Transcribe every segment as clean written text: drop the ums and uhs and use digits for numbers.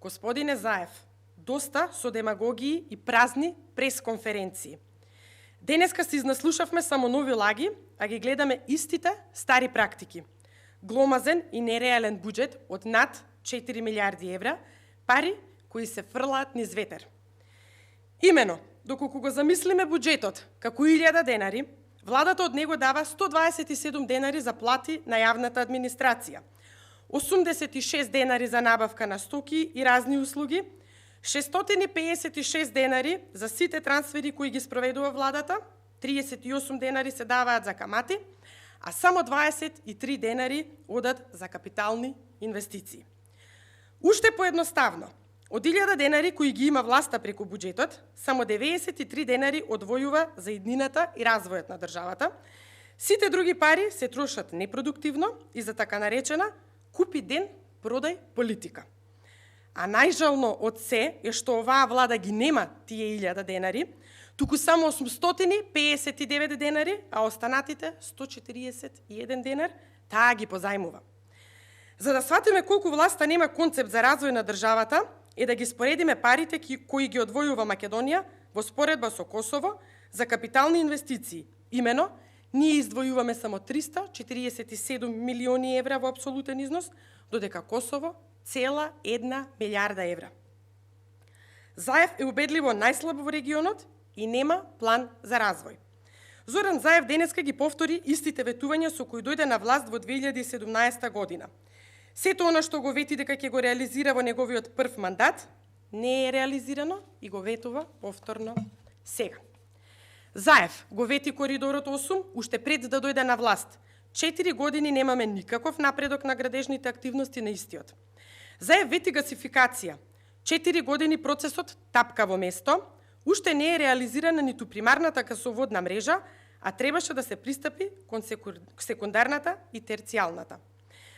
Господине Заев, доста со демагогии и празни пресконференции. Денеска се изнаслушавме само нови лаги, а ги гледаме истите стари практики. Гломазен и нереален буџет од над 4 милиарди евра, пари кои се фрлаат низ ветер. Имено, доколку го замислиме буџетот како 1000 денари, владата од него дава 127 денари за плати на јавната администрација, 86 денари за набавка на стоки и разни услуги, 656 денари за сите трансфери кои ги спроведува владата, 38 денари се даваат за камати, а само 23 денари одат за капитални инвестиции. Уште поедноставно, од 1000 денари кои ги има власта преку буџетот, само 93 денари одвојува за иднината и развојот на државата. Сите други пари се трошат непродуктивно и за така наречена купи ден, продај политика. А најжално од се е што оваа влада ги нема тие 1000 денари, туку само 859 денари, а останатите 141 денар таа ги позајмува. За да сватиме колку власта нема концепт за развој на државата, е да ги споредиме парите кои ги одвојува Македонија во споредба со Косово за капитални инвестиции. Имено, ние издвојуваме само 347 милиони евра во апсолутен износ, додека Косово цела 1 милиарда евра. Заев е убедливо најслаб во регионот и нема план за развој. Зоран Заев денеска ги повтори истите ветувања со кои дојде на власт во 2017 година. Сето она што го вети дека ќе го реализира во неговиот прв мандат, не е реализирано и го ветува повторно сега. Заев го вети коридорот 8 уште пред да дојде на власт. 4 години немаме никаков напредок на градежните активности на истиот. Заев вети гасификација. 4 години процесот тапка во место, уште не е реализирана ниту примарната гасоводна мрежа, а требаше да се пристапи кон секундарната и терцијалната.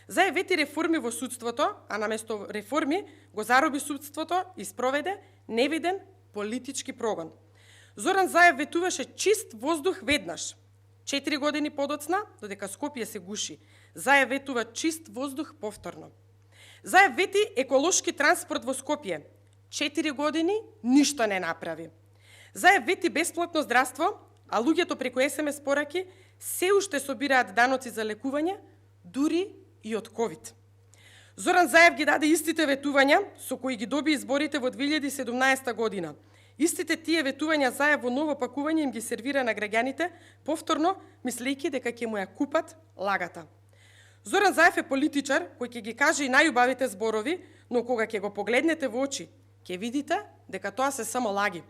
Заев вети реформи во судството, а наместо реформи го зароби судството и спроведе невиден политички прогон. Зоран Заев ветуваше чист воздух веднаш. 4 години подоцна, додека Скопје се гуши, Заев ветува чист воздух повторно. Заев вети еколошки транспорт во Скопје. 4 години ништо не направи. Заев вети бесплатно здравство, а луѓето преку СМС пораки се уште собираат даноци за лекување, дури и од ковид. Зоран Заев ги даде истите ветувања со кои ги доби изборите во 2017 година. Истите тие ветувања Заев во ново пакување им ги сервира на граѓаните, повторно мислејќи дека ќе му ја купат лагата. Зоран Заев е политичар кој ќе ги каже и најубавите зборови, но кога ќе го погледнете во очи, ќе видите дека тоа се само лаги.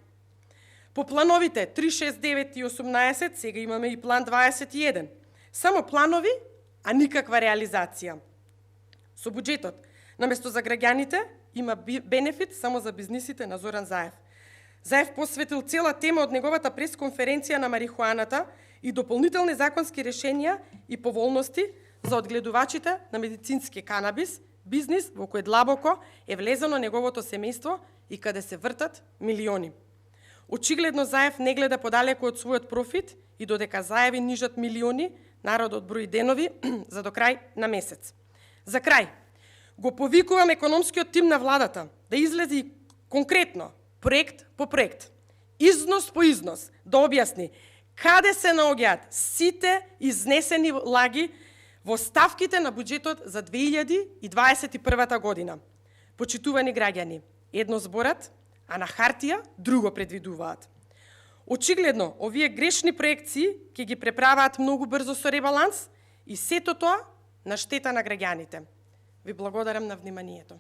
По плановите 3, 6, 9 и 18, сега имаме и план 21. Само планови, а никаква реализација. Со буџетот, наместо за граѓаните, има бенефит само за бизнисите на Зоран Заев. Заев посветил цела тема од неговата пресконференција на марихуаната и дополнителни законски решенија и поволности за одгледувачите на медицински канабис, бизнис во кој длабоко е влезено неговото семејство и каде се вртат милиони. Очигледно Заев не гледа подалеку од својот профит и додека Заеви нижат милиони, народот брои денови за до крај на месец. За крај, го повикувам економскиот тим на владата да излезе конкретно, проект по проект, износ по износ, да објасни каде се наоѓаат сите изнесени лаги во ставките на буџетот за 2021 година. Почитувани граѓани, едно зборат, а на хартија друго предвидуваат. Очигледно, овие грешни проекции ќе ги преправаат многу брзо со ребаланс и сето тоа на штета на граѓаните. Ви благодарам на вниманието.